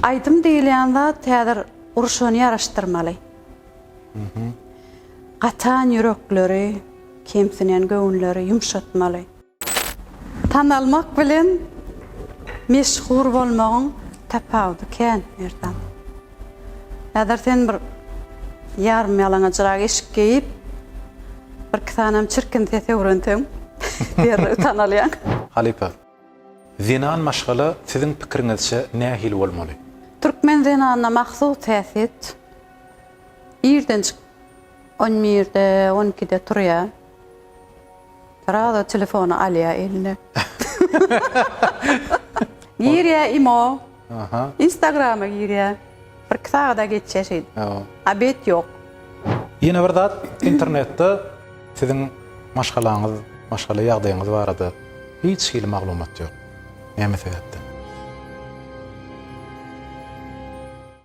Aýdym diýilýän zat häzir urşany ýaraşdyrmaly. Gatan ýürekleri, kemsinen göwünleri ýumşatmaly. Tanalmak bilen meşhur bolmagyň tapawudy kän, Merdan. Häzir sen bir ýarym ýalaňajrak eşik geýip, birki sanam çirkin ses öwrenseň, derrew tanalýaň. Halypa, zenan maşgala siziň pikiriňizçe nähili bolmaly? Türkmen zenanyna mahsus häsiýet, irdenjik on birde, on ikide turýar. Srazu telefony alýar eline. Girýär imo. Instagrama girýär. Birki sagada geçýär şeýdip. Obed ýok. Ýene bir zat, internetde siziň maşgalaňyz, maşgala ýagdaýyňyz barada hiç hili maglumat ýok. Näme sebäpden?